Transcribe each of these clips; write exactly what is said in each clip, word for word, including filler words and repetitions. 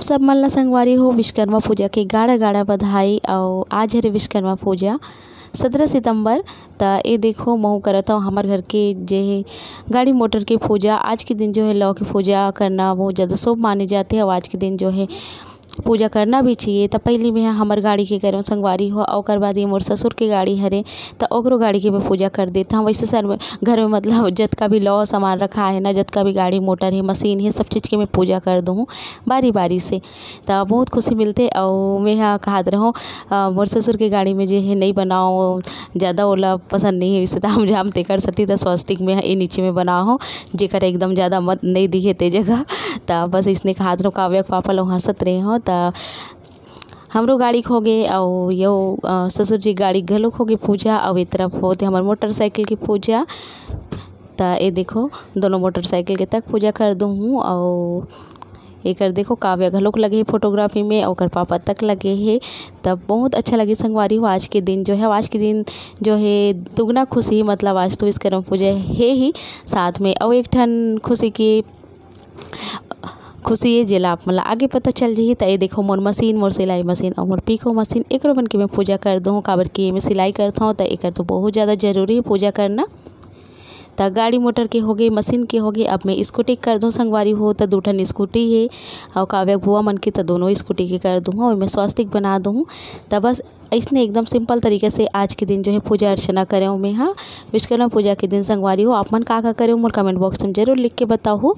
सब मन ला संगवारी हो विश्वकर्मा पूजा के गाड़ा गाड़ा बधाई। अउ आज हरे विश्वकर्मा पूजा, सत्रह सितंबर। त ए देखो, महू करत हव हमर घर के जे हे गाड़ी मोटर के पूजा। आज के दिन जो हे लौ के पूजा करना बहुत ज़्यादा शुभ माने जाथे। अउ आज के दिन जो हे पूजा करना भी चाहिए। त पहली में हमर गाड़ी के करेंव संगवारी हो, अउ ओकर बाद ये मोर ससुर के गाड़ी हरे, त ओकरो गाड़ी के मैं पूजा कर देत हव। वैसे सर में, घर में मतलब जतका भी लौ सामान रखा है ना, जतका भी गाड़ी मोटर है, मशीन है, सब चीज़ के मैं पूजा कर दूँ बारी बारी से। त बहुत खुशी मिलथे। अउ मैं हा कहत रहूँ, अ, मोर ससुर के गाड़ी में जे हे नहीं बनाओ, ज़्यादा ओला पसंद नहीं है, वैसे ताम झाम तेकर सेती त स्वस्तिक में ए नीचे में बनाओ, जेकर एकदम ज़्यादा मत नहीं दिखे ते जगह। त बस इसने कहत रहूँ, काव्या के पापा लोग हंसत रहे हो। त हमरो गाड़ी के होगे, अउ यो, अ, ससुर जी गाड़ी घलोक होगे पूजा, अउ ए तरफ होते हमर मोटरसाइकिल की पूजा। त ए देखो, दोनों मोटरसाइकिल के तक पूजा कर दूँ हूँ, अउ एकर देखो, काव्या घलोक लगे हे फोटोग्राफी में, ओकर पापा तक लगे हे। तब बहुत अच्छा लगे संगवारी हो। आज के दिन जो है, आज के दिन जो है दुगना खुशी, मतलब आज तो विश्वकर्मा पूजा है ही, साथ में अउ एक ठन खुशी की खुशी है, जेला आप मन ला आगे पता चल जही। त ये देखो, मोर मशीन, मोर सिलाई मशीन अउ मोर पीको मशीन, एकरो मन के मैं पूजा कर दूँ, काबर कि मैं सिलाई करत हूँ, त एकर तो बहुत ज़्यादा जरूरी है पूजा करना। त गाड़ी मोटर के होगे, मशीन के होगे, अब मैं स्कूटी कर दूँ संगवारी हो। त दू ठन स्कूटी हे, अउ काव्या बुआ मन के, त दोनों स्कूटी के कर दूँ, अउ मैं स्वास्तिक बना दूँ। त बस अइसने एकदम सिंपल तरीके से आज के दिन जो है पूजा अर्चना करेंव मैं हा। विश्वकर्मा पूजा के दिन संगवारी हो, आप मन का का करेंव, मोर कमेंट बॉक्स में जरूर लिख के बताओ।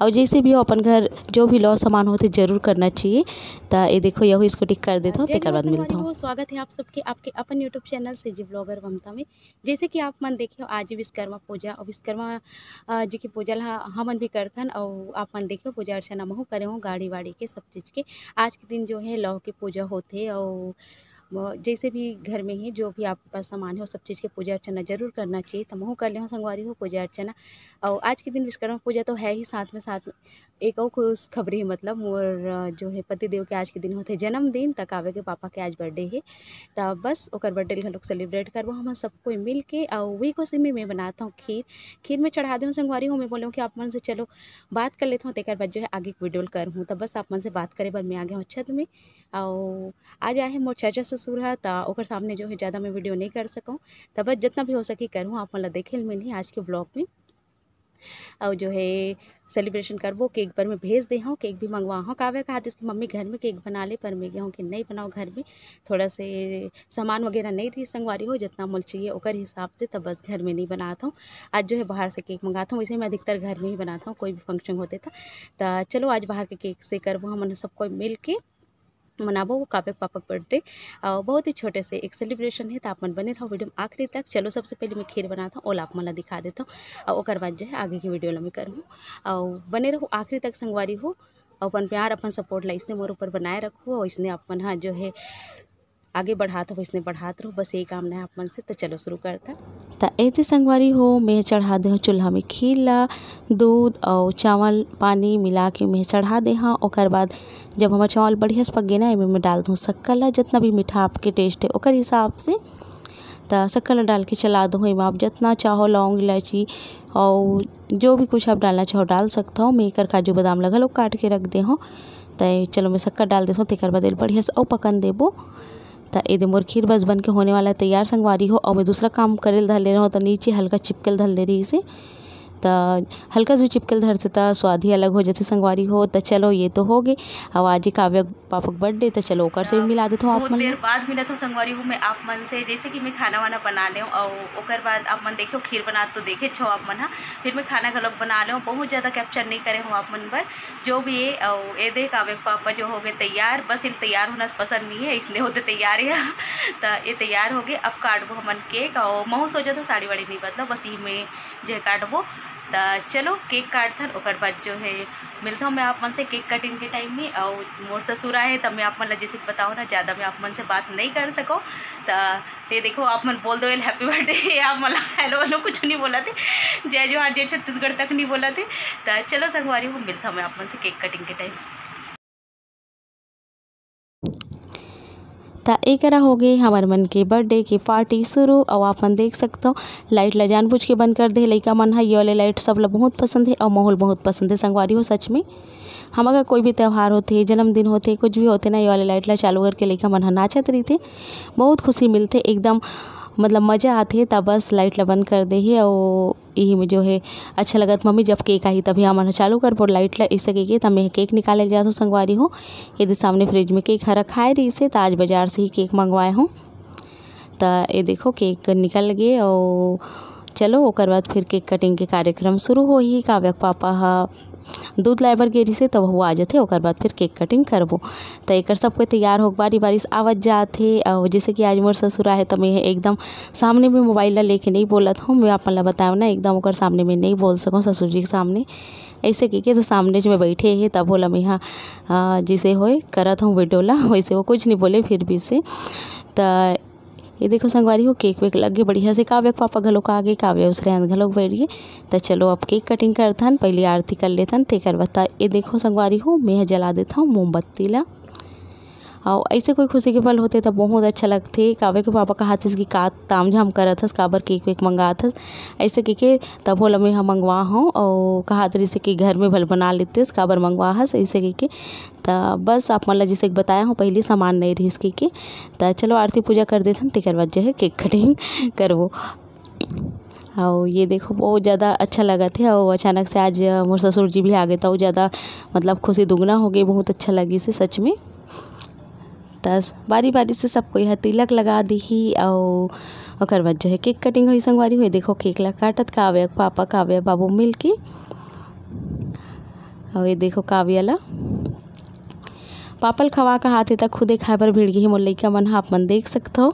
अउ जैसे भी हो, अपन घर जो भी लौ सामान होथे, जरूर करना चाहिए। त ये देखो, यहू स्कूटी कर देता हूँ, जय तेकर जोहार बाद संगवारी मिलता हूँ। हो, स्वागत है आप सबके आपके अपन YouTube चैनल सीजी ब्लॉगर ममता में। जैसे कि आप मन देखे हो, आज विश्वकर्मा पूजा, अउ विश्वकर्मा, अ, जी के पूजा ला हमन भी करथन, अउ आप मन देखे हो, पूजा अर्चना महू करे हो, गाड़ी वाड़ी के सब चीज़ के। आज के दिन जो है लौ के पूजा होथे, अउ म-, जैसे भी घर में ही जो भी आपके पास सामान है, वो सब चीज़ के पूजा अर्चना जरूर करना चाहिए। त महू कर ले हो संगवारी हो पूजा अर्चना। अउ आज के दिन विश्वकर्मा पूजा तो है ही, साथ में, साथ में एक अउ खुशखबरी है, मतलब मोर, अ, जो है पति देव के आज के दिन होथे जन्मदिन, त काव्या के पापा के आज बर्थडे है। त बस ओकर बर्थडे घलोक सेलिब्रेट करबो हमन सब कोई मिल के। अउ वही खुशी में मैं बनात हूँ खीर। खीर में चढ़ा देहूँ संगवारी हो, मैं बोले हूँ कि आप मन से चलो बात कर लेत हूँ, तेकर बाद जो है आगे के वीडियो ल करहूँ। त बस आप मन से बात करे बर मैं आ गया हूँ छत में। अउ आज आए हैं मोर चाचा ससुर ह, त ओकर सामने जो है ज़्यादा मैं वीडियो नहीं कर सकूँ। त बस जितना भी हो सके करहूँ, आप मन ला देखे ल मिलही आज के ब्लॉग में। अउ जो है सेलिब्रेशन करबो, केक बर मैं भेज दे हूँ, केक भी मंगवा हूँ। काव्या कहा जिसकी मम्मी घर में केक बना ले, पर मैं गया हूँ कि नहीं बनाओ घर में, थोड़ा से सामान वगैरह नहीं रही संगवारी हो, जितना मोल चाहिए ओकर हिसाब से, तब बस घर में नहीं बनाता हूँ। आज जो है बाहर से केक मंगाता हूँ, वैसे मैं अधिकतर घर में ही बनाता हूँ, कोई भी फंक्शन होते था। त चलो आज बाहर के केक से करबो हमन सब कोई मिल के मनाबो वो काव्या के पापा के बर्थडे। अउ बहुत ही छोटे से एक सेलिब्रेशन है, त आप मन बने रहो वीडियो में आखिरी तक। चलो सबसे पहले मैं खीर बनाता हूँ, ओला आप मन ला दिखा देता हूँ, अउ ओकर बाद जो है आगे की वीडियो ला मैं करूँ। अउ बने रहो आखिरी तक संगवारी हो, अउ अपन प्यार अपन सपोर्ट ला इसने मोर ऊपर बनाए रखो, अउ इसने आप मन हा जो है आगे बढ़ात हो, इसने बढ़ात रहो, बस यही कामना है आप मन से। त चलो शुरू करता। त एती संगवारी हो, मैं चढ़ा दे हूँ चूल्हा में खीर ला, दूध अउ चावल पानी मिला के मैं चढ़ा दे हूँ। ओकर बाद जब हमर चावल बढ़िया से पक गे ना, एमे मैं डाल दूँ शक्कर ला, जितना भी मीठा आपके टेस्ट है ओकर हिसाब से। त शक्कर ला डाल के चला दूँ। एमा आप जितना चाहो लौंग, इलायची अउ जो भी कुछ आप डालना चाहो डाल सकत हो। मैं एकर काजू बादाम ला घलो काट के रख दे हूँ। त चलो मैं शक्कर डाल देथों, तेकर बाद एला बढ़िया से अउ पकन देबो। त ए दे मोर खीर बस बन के होने वाला है तैयार संगवारी हो। अउ मैं दूसरा काम करे ल धर ले रहूँ, त नीचे हल्का चिपके ल धर ले रहिस हे। त हल्का से भी चिपके ल धरथे त स्वाद ही अलग हो जाथे संगवारी हो। त चलो ये तो हो गे। अउ आज ही काव्या पापा के बर्थडे, त चलो ओकर से भी मिला देथों आप बहुत मन देर ला। बाद मिलत हो संगवारी हो मैं आप मन से। जैसे कि मैं खाना वाना बना लेव अउ ओकर बाद आप मन देखो खीर बनात तो देखे छो आप मन हा। फिर मैं खाना घलोक बना लेव, बहुत ज़्यादा कैप्चर नहीं करे हूँ आप मन बर। जो भी है, अउ ए देख, काव्या के पापा जो हो गए तैयार, बस इल तैयार होना पसंद नहीं है, इसने होते तैयार है। त ये तैयार हो गए, अब काटबो हमन केक। अउ महू सोचत हो साड़ी वाड़ी नहीं बदलो, बस ई में जे काटबो। त चलो केक काटथन, ओकर बाद जो है मिलता हूँ मैं आप मन से केक कटिंग के टाइम में। अउ मोर ससुर आए तब मैं आप मन ला जैसे कि बताओ ना, ज़्यादा मैं आप मन से बात नहीं कर सको। त ये देखो, आप मन बोल दो हैप्पी बर्थडे, आप मन ला हेलो हेलो कुछ नहीं बोला थे। जय जोहार, जय छत्तीसगढ़ तक नहीं बोला थे। त चलो संगवारी हो, मिलता हूँ मैं आप मन से केक कटिंग के टाइम। त एकरा हो गए हमर मन के बर्थडे के पार्टी शुरू। अउ आप मन देख सकत हो, लाइट ला जानबूझ के बंद कर दे लइका मन ह। ये वाले लाइट सब ला बहुत पसंद है अउ महू ल बहुत पसंद है संगवारी हो, सच में। हमर घर कोई भी त्योहार होथे, जन्मदिन होथे, कुछ भी होथे ना, ये वाले लाइट ला चालू करके लइका मन ह नाचत रहिथे, बहुत खुशी मिलथे, एकदम मतलब मजा आथे। त बस लाइट ला बंद कर दे हे, अउ इही में जो है अच्छा लगत, "मम्मी, जब केक आही तभी हमन ह चालू करबो लाइट ला," ऐसे कहिके। त मैं केक निकाले जात हूँ संगवारी हो। ये दे सामने फ्रिज में केक ह रखाए रहिस हे, त आज बाजार से ही केक मंगवाए हूँ। त ये देखो केक निकल गे, अउ चलो ओकर बाद फिर केक कटिंग के कार्यक्रम शुरू होही। काव्या के पापा ह दूध लाए बर गे रहिस हे, त वो आ जथे, ओकर बाद फिर केक कटिंग करबो। त एकर सब कोई तैयार होके बारी बारी से आवत जात हे। अउ जैसे कि आज मोर ससुर आहे, त मैं एकदम सामने में मोबाइल ला लेके नहीं बोलत हूँ। मैं आप मन ला बताऊँ ना, एकदम ओकर सामने में नहीं बोल सकूँ, ससुर जी के सामने। ऐसे कहिके तो सामने जो में बैठे हे, तब बोला मैं, हाँ, आ, जैसे होए करत हूँ वीडियो ला, वैसे वो कुछ नहीं बोले फिर भी से। त ये देखो संगवारी हो, केक वेक लग गे बढ़िया से। काव्या के पापा घलोक आ गे, काव्या अउ श्रेयांश घलोक बैठ गे। त चलो अब केक कटिंग करथन, पहले आरती कर लेथन, तेकर बाद। त ये देखो संगवारी हो, मैं ह जला देथव मोमबत्ती ला। अउ ऐसे कोई खुशी के पल होथे त बहुत अच्छा लगथे। काव्या के पापा कहत हस कि का तामझाम करत हस, काबर केक वेक मंगात हस, ऐसे कहिके। तब बोला मैं ह मंगवा हूँ, अउ कहत रहिस कि घर में भल बना लेतेस, काबर मंगवा हस, ऐसे कहिके। त बस आप मन ला जैसे कि बताया हूँ, पहली सामान नहीं रहिस कहिके। त चलो आरती पूजा कर देथन, तेकर बाद जो है केक कटिंग करबो। अउ ये देखो बहुत ज़्यादा अच्छा लगत हे। अउ अचानक से आज मोर ससुर जी भी आ गे, त अउ ज़्यादा मतलब खुशी दुगना हो गे, बहुत अच्छा लगिस हे सच में। त बारी बारी से सब कोई ह तिलक लगा दिही, अउ ओकर बाद जो है केक कटिंग होही संगवारी हो। ये देखो केक ला काटत काव्या के पापा, काव्या बाबू मिल के। अउ ये देखो काव्या ला पापा ल खवा कहत हे, त खुदे खाए बर भिड़ गे हे मोर लइका मन ह, आप मन देख सकथव।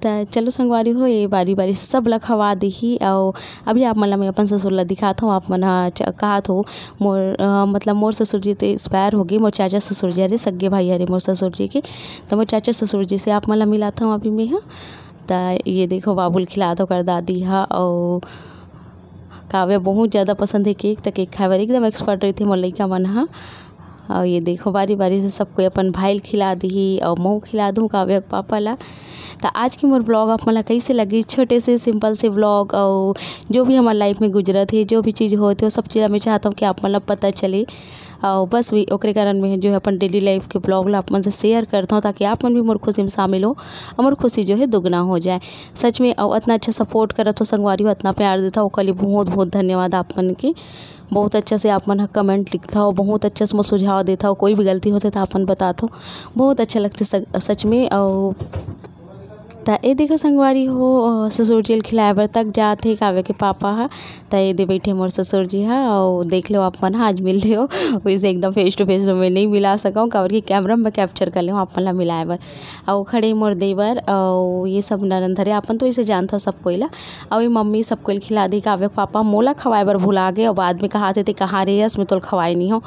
त चलो संगवारी हो, ये बारी बारी से सब ला खवा दिही। अउ अभी आप मन ला मैं अपन ससुर ला दिखात हूँ। आप मन ह च-, कहत हो मोर, अ, मतलब मोर ससुर जी तो एक्सपायर हो गे, मोर चाचा ससुर जी हरे, सगे भाई हरे मोर ससुर जी के। त मोर चाचा ससुर जी से आप मन ला मिलात हूँ अभी मैं ह। त ये देखो बाबू ल खिलात ओकर दादी ह, अउ काव्या बहुत ज़्यादा पसंद हे केक, त केक खाए बर एकदम एक्सपर्ट रहिथे मोर लइका मन ह। अउ ये देखो बारी बारी से सब कोई अपन भाई ल खिला दिही, अउ महू खिला दूँ काव्या के पापा ला। त आज के मोर ब्लॉग आप मन ला कैसे लगी, छोटे से सिंपल से ब्लॉग, अउ जो भी हमर लाइफ में गुजरत हे, जो भी चीज़ होत हे, वो सब चीज़ ला मैं चाहत हूँ कि आप मन ला पता चले। अउ बस भी ओकरे कारण मैं जो है अपन डेली लाइफ के ब्लॉग ला आप मन से शेयर करत हूँ, ताकि आप मन भी मोर खुशी में शामिल हो, अउ मोर खुशी जो है दुगना हो जाए। सच में, अउ अतना अच्छा सपोर्ट करत हो संगवारी हो, अतना प्यार देत हो, ओकर लिए बहुत बहुत धन्यवाद आप मन के। बहुत अच्छा से आप मन ह कमेंट लिखत हो, बहुत अच्छा से मोर सुझाव देत हो, कोई भी गलती होथे त आप मन बतात हो, बहुत अच्छा लगथे सच में। अउ त ए देखो संगवारी हो, अ, ससुर जी ल खिलाए बर तक जात हे काव्या के पापा ह। त ए दे बैठे मोर ससुर जी ह, अउ देख लो आप मन ह, आज मिल रहे हो, वैसे एकदम फेस टू फेस में नहीं मिला सकूँ, काबर कि कैमरा में कैप्चर कर ले हूँ आप मन ला मिलाए बर। अउ खड़े मोर देवर, अउ ये सब ननद हरे, आप मन तो इसे जानत हो सब कोई ला। अउ ये मम्मी सब कोई ल खिला दी, काव्या के पापा मोला खवाए बर भुला गे, अउ बाद में कहत हे, "ते कहाँ रे यस, मैं तोल खवाए नहीं हूँ,"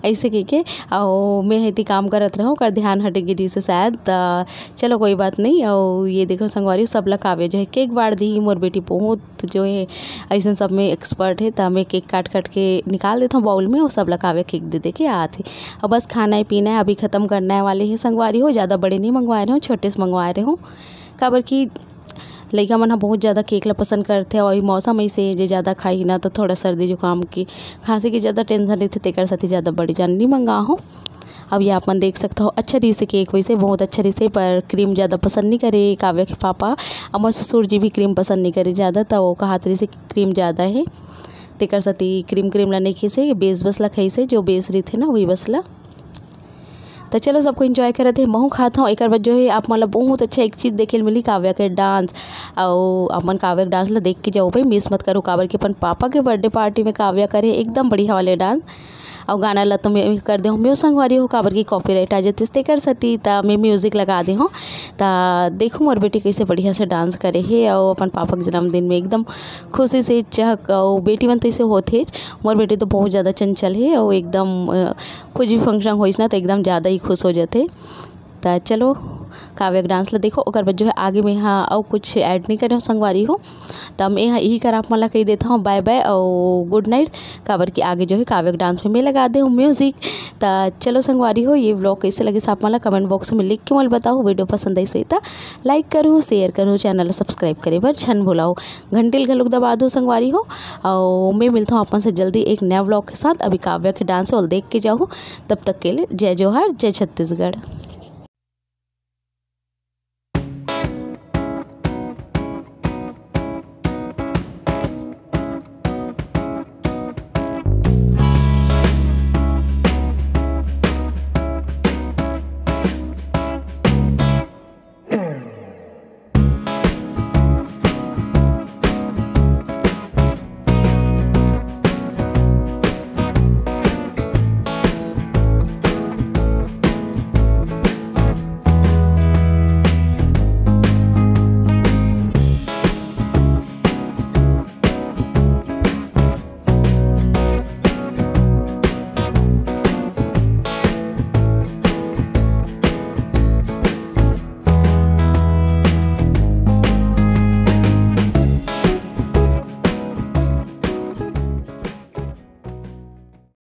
ऐसे कहिके। अउ मैं ह एती काम करत रहूँ, ओकर ध्यान हट गे रिहिसे शायद। त चलो कोई बात नहीं। अउ ये देखो संगवारी, सब ला काव्या जो है केक बांट दी। मोर बेटी बहुत जो है ऐसन सब में एक्सपर्ट है, त मैं केक काट काट के निकाल देत हूँ बाउल में, अउ सब ला काव्या केक दे दे के आत हे। अउ बस खाना है पीना है अभी ख़त्म करना है वाले है संगवारी हो। ज़्यादा बड़े नहीं मंगवाए रहे हूँ, छोटे से मंगवाए रहे हूँ, काबर कि लइका मन ह बहुत ज़्यादा केक ला पसंद करथे, अउ अभी मौसम ऐसे हे जे ज़्यादा खाही ना, तो थोड़ा सर्दी जुकाम की, खांसी की ज़्यादा टेंशन रहिथे, तेकर सेती ज़्यादा बड़े जान नहीं मंगा हो। अब ये आप मन देख सकत हो, अच्छा रहिसे केक, वैसे बहुत अच्छा रहिसे, पर क्रीम ज़्यादा पसंद नहीं करे काव्या के पापा। अउ मोर ससुर जी भी क्रीम पसंद नहीं करे ज़्यादा, त वो कहत रहिसे कि क्रीम ज़्यादा है, तेकर सेती क्रीम क्रीम ला नहीं खीसे, बेस बस ला खाइसे, जो बेस रहिथे ना, वही बस ला। त चलो, सबको एंजॉय करत हे, महू खात हूँ। एकर बाद जो है, आप मन ला बहुत अच्छा एक चीज़ देखे ल मिली, काव्या के डांस। अउ अपन काव्या के डांस ला देख के जाओ भाई, मिस मत करो, काबर कि अपन पापा के बर्थडे पार्टी में काव्या करे एकदम बढ़िया वाले डांस। अउ गाना ला तो मैं कर दे हूँ, मैं संगवारी हो, काबर कि कॉपीराइट आ जाते, तेकर सेती त मैं म्यूजिक लगा दे हूँ। त देखो, मोर बेटी कैसे बढ़िया से डांस करे हे, अउ अपन पापा के जन्मदिन में एकदम खुशी से चहक। अउ बेटी मन तो ऐसे होथे, मोर बेटी तो बहुत ज़्यादा चंचल हे, अउ एकदम, अ, कुछ भी फंक्शन होइस ना, तो एकदम ज़्यादा ही खुश हो जाथे। त चलो काव्या के डांस ला देखो। ओकर बाद जो है आगे में हा अउ कुछ ऐड नहीं करे हो संगवारी हो, त मैं हा यही कर आप मन ला कही देता हूँ बाय बाय अउ गुड नाइट, काबर कि आगे जो है काव्या के डांस में मैं लगा दे हूँ म्यूजिक। त चलो संगवारी हो, ये व्लॉग कैसे लगे आप मन ला कमेंट बॉक्स में लिख के मोला बताओ। वीडियो पसंद आई सही त लाइक करो, शेयर करो, चैनल सब्सक्राइब करे बर झन भुलाओ, घंटी ल घलोक दबा दो संगवारी हो। अउ मैं मिलता हूँ अपन से जल्दी एक नया व्लॉग के साथ। अभी काव्या के डांस है, ओला देख के जाओ। तब तक के लिए जय जोहार, जय छत्तीसगढ़।